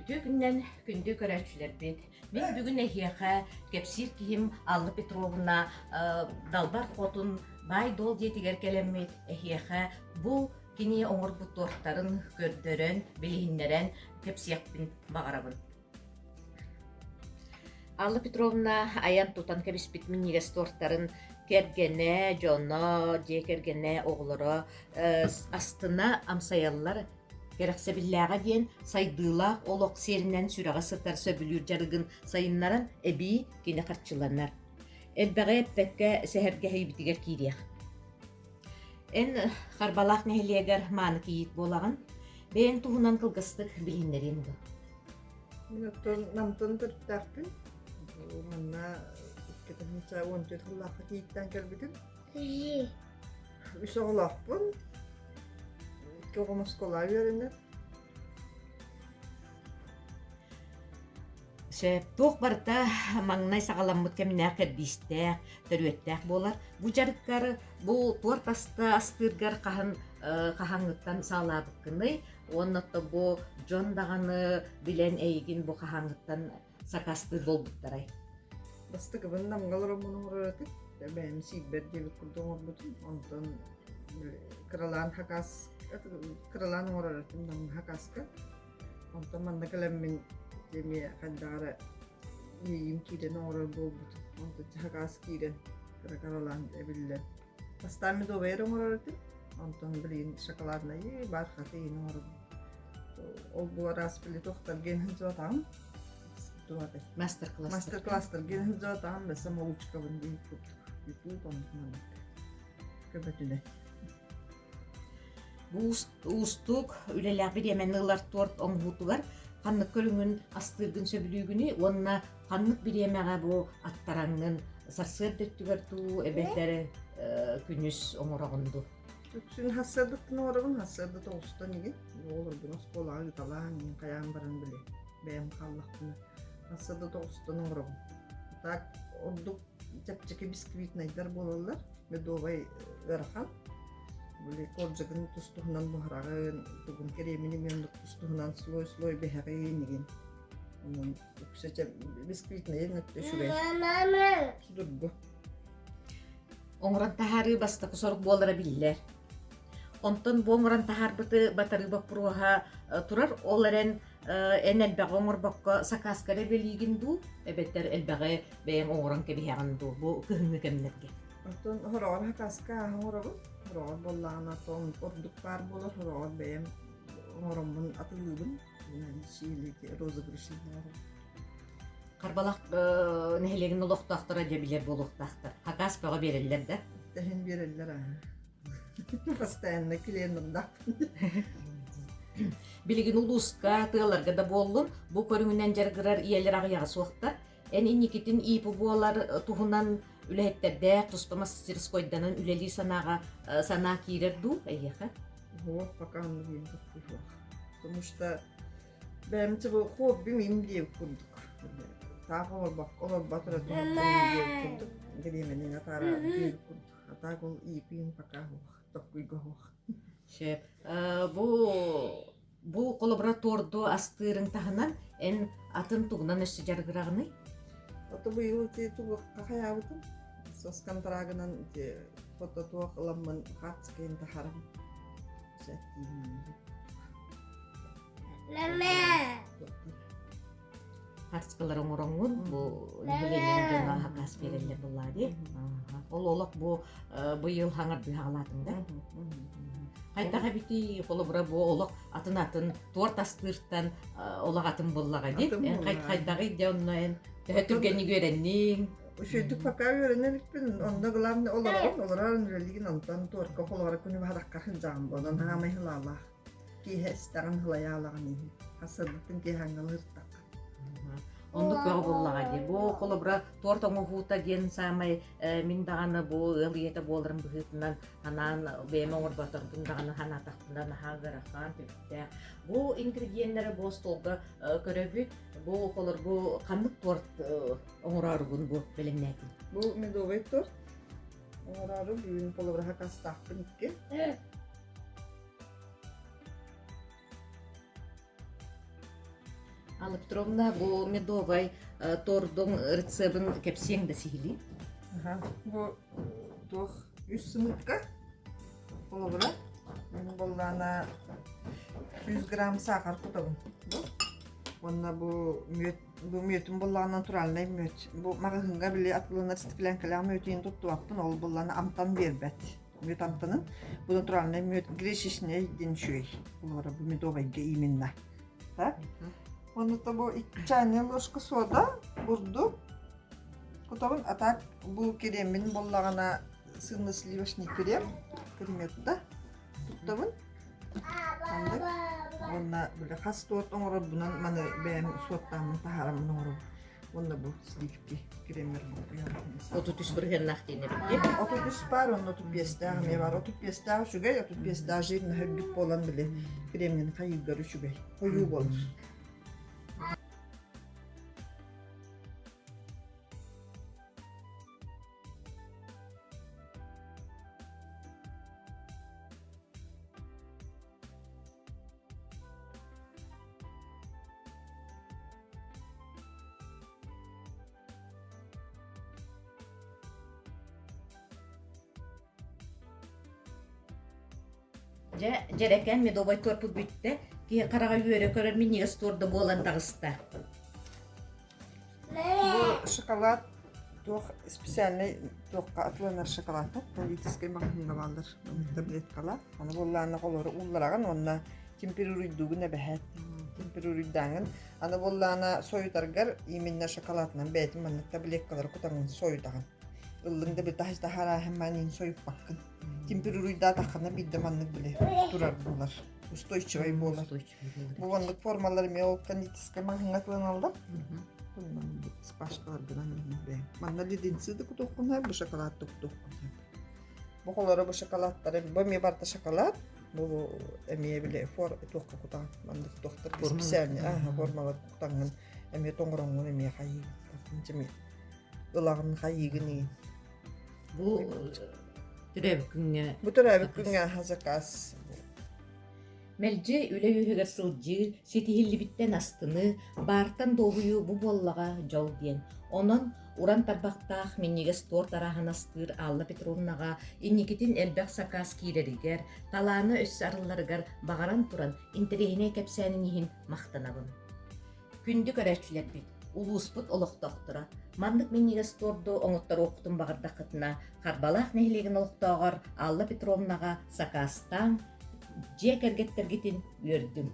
Үтүө күнүнэн күндү көрөөччүлэрбит! Мин бүгүн эһиэхэ кэпсиир киһим Алла Петровна Далбар Хотун баай-дуол дьиэтигэр кэлэммит эһиэхэ бу кини оҥорбут туортарын көрдөрөн, билиһиннэрэн кэпсиэхпин баҕарабын. Алла Петровна айан-тутан кэбиспит минньигэс туортарын кэргэнэ, дьоно, дьиэ кэргэнэ, оҕолоро астына амсайаллар Кэрэхсэбиллээҕэ диэн сайдыылаах олох сиэринэн сүрэҕэ сытар сөбүлүүр дьарыгын сайыннаран эбии кини харчыланар. Элбэҕи эппэккэ сэһэргэһиибитигэр киириэх. Эн Харбалаах нэһилиэгэр мааны кийиит буолаҕын. Бэйэҥ туһунан кылгастык билиһиннэриэҥ дуо? Мин оттон Намтан төрүттээхпин. Манна 2014 сыллаахха кийииттээн кэлбитим. Үс оҕолоохпун. Икки оҕом оскуолаҕа үөрэнэр. Сөп. Туох барыта маҥнай саҕаламмыт кэмнээх кэрдиистээх, төрүөттээх буолар. Бу дьарыккар, бу туорт аста астыыргар хаһан хаһааҥҥыттан саҕалаабыккыный? Уонна оттон бу дьон даҕаны билэн эйигин бу хаһааҥҥыттан сакаастыыр буолбуттарай? Бастакыбын Намҥа олороммун оҥорор этим. Бэйэм сиирбэр диэбит курдук оҥорбутум. Онтон кыралаан хакас кыралаан оҥорор этим Намҥа хакаска. Онтон манна кэлэммин эмиэ хайдах эрэ иэйиим киирэн оҥорор буолбутум. Онтон хакас киирэн кыра-кыралаан эбиллэн Бастаан медовай эрэ оҥорор этим, онтон билигин шоколаднайы, бархаты иһин оҥоробун. Ол бу араас били туохтар диэн сылдьыбатаҕым. Мастер-класс. Мастер-класстар диэн сылдьыбатаҕым, да самоучкабын диэн курдук. Ютуб оннук маннык көмөтүнэн. Бу уустук үлэлээх бириэмэни ылар торт оҥоһуутугар ханнык көрүҥүн астыыргын сөбүлүүгүнүй уонна ханнык бириэмэҕэ бу аттараҥҥын сарсыарда өттүгэр дуу эбэтэр күнүс оҥороҕун дуу? Үксүн сарсыардаттан оҥоробун, сарсыарда тоҕустан игин. Оҕолорбун оскуолаҕа ыыталаан, мин хайаан баран били бэйэм хааллахпына сарсыарда тоҕустан оҥоробун. Так ордук чэпчэки бисквитнайдар буолаллар, медовай ыарахан. Били коржигын тус-туһунан буһараҕын, тугун кремин эмиэ оннук тус-туһунан слой-слой биһэҕин игин. Онон үксэ бисквитнайын өттө үчүгэй. Судургу. Оҥорон таһаарыы бастакы сорук буолара биллэр. Онтон бу оҥорон таһаарбыты батарыы боппуруоһа турар, ол эрэн эн элбэҕи оҥорбокко сакааска эрэ бэлиигин дуу, эбэтэр элбэҕи бэйэҥ оҥорон кэбиһэҕин дуу бу кыһыҥҥы кэмнэргэ? Оттон хороҕор хакаска ааһа оҥоробун. Хороҕор буоллаҕына тоҥ ордук баар буолар, хороҕор бэйэм оҥороммун атылыыбын. Розыгрыши оҥоробун. Харбалах нэһилиэгин олохтоохторо дьэ билэр буолуохтаахтар. Хакас бөҕө биэрэллэр да? Тэһин биэрэллэр аа. Постоянно клиеннардаахпын. Билигин улууска, тыаларга да буоллун, бу көрүҥүнэн дьарыгырар ийэлэр аҕыйаҕа суохтар. Эн инникитин ИП буолар туһунан үлэһиттэрдээх туспа мастерскойданан үлэлиир санааҕа санаа киирэр дуу эйиэхэ? Суох, пока оннук диэн суох. Потому что бэйэм бу хоббим им диэбит курдук. Таах олорбокко олорбот эрэ диэбит курдук. Бириэмэни атаарар диэбит курдук. А так ол ИП-им пока суох, токкуйга суох. Сөп. Бу бу холобура торду астыырыҥ таһынан эн атын тугунан өссө дьарыгыраҕыный? Ото быйыл ити тугуохха хайаабытым. Сос контрагынан ити фото туох ыламмын хаартыскайын таһарым. Хаартыскалары оҥороҥҥун бу нэһилиэнньэҥ дьоно хакаас биэрэллэр буоллаа дии. Ол олох бу быйыл хаҥардыы хаҕалаатыҥ да? Хайдах эбитий холобура бу олох атын-атын туорт астыыртан олох атын буоллаҕа дии. Эн хайдаҕый дьэ онно эн төһө түргэнник үөрэнниҥ? Үчүгэйдик пока үөрэнэ иликпин. Онно главное олоробун, олорон үлэлиигин онтон туорка холоро күнү баһадахха сылдьаҕын буолан хаамай хылаалаах. Киэһэ истэҕин хылайаалаҕын иһин. Хасырбытын киэһээҥҥи ылыртахха. Оннук бөҕө буоллаҕа дии. Бу холобура торт оҥоһуута диэн саамай мин даҕаны бу ыал ийэтэ буоларым быһыытынан анаан бэйэм оҥорботорбун даҕаны санаатахпына наһаа ыарахан, түбүктээх. Бу ингредиеннэри бу остуолга көрөбүт. Бу холор бу ханнык торт оҥорооругун бу бэлэмнээтиҥ? Бу медовый торт оҥороору бүгүн холобура хакастаахпын икки. Алла Петровна, бу медовай тордуҥ рецебин кэпсиэҥ да сиһилии. Бу туох үс сымыытка холобура мин буоллаана 100 грамм саахар кутабын. Бу уонна бу мүөт бу мүөтүм буоллаҕына натуральнай мүөт. Бу маҕаһыыҥҥа били атыланар стеклянкалаах мүөтүн туттубаппын, ол буоллаҕына амтан биэрбэт. Мүөт амтанын. Бу натуральнай мүөт гречишный диэн үчүгэй. Холобура бу медовайга именно. Так. Уонна бу чайная ложка сода, бурдук, кутабын. А так бу креммин буоллаҕына сырно-сливочный крем, кремета туттабын. Оннук. Уонна били хас торт оҥорорбунан маны бэйэм суоттааммын таһаараммын оҥоробун. Уонна бу сливки кремнэр 33 бырыһыаннаах диэн эбит 33 баар, онно 35-тээх эмиэ баар. 35-тээх үчүгэй, 35-тээх жирный үрдүк буолан били кремнин хайыыргар үчүгэй. Хойуу буолар. Дьэ, дьэрэкээн медовай торпут бүттэ. Киһи хараҕа үөрэ көрөр минньигэс торда буолан таҕыста. Бу шоколад туох специальный туохха атыланар шоколадтар кондитерскай маҕаһыыҥҥа бааллар таблеткалар. Аны буоллаҕына олору ууллараҕын уонна темперуруйдуугун эбэһээт. Темперуруйдааҥын аны буоллаҕына сойутаргар именно шоколадынан бэйэтин маннык таблеткалары кутаҥын сойутаҕын. Ыллыҥ да битаһ таһарааһын маанин сойуппаккын. Темперуруйдаатаххына биирдэ маннык били турар буолар. Устойчивай буолар. Бу маннык формалар эмиэ ол кондитерскай маҕаһыыҥҥа атыыланаллар. Спашкаларгынан бэйэм. Манна леденцы да кутуоххун сөп, бу шоколад да кутуоххун сөп. Бу холоро бу шоколадтары, бу эмиэ барыта шоколад. Бу эмиэ били фор туохха кутаҕын, маннык туохтар специальный ааһа формалар кутаҥҥын эмиэ тоҥороҥҥун эмиэ хайыы. Ылаҕын хайыыгын иин. Бу төрөөбүт күҥҥэ Бу төрөөбүт күҥҥэ аһа заказ. Мэлдьи үлэ үөһүгэр сылдьыы, ситиһиллибиттэн астыныы, баартан дуоһуйуу бу буоллаҕа дьол диэн. Онон уран тарбахтаах минньигэс торт арааһын астыыр Алла Петровнаҕа инникитин элбэх сакаас киирэригэр, талаана өссө арылларыгар баҕаран туран интэриэһинэй кэпсээнин иһин махтанабын. Күндү көрөөччүлэрбит, улууспут олохтоохторо, маннык минньигэс торду оҥотторуоххутун баҕардаххытына, Харбалаах нэһилиэгин олохтооҕор Алла Петровнаҕа сакаастааҥ, дьиэ кэргэттэргитин үөрдүҥ.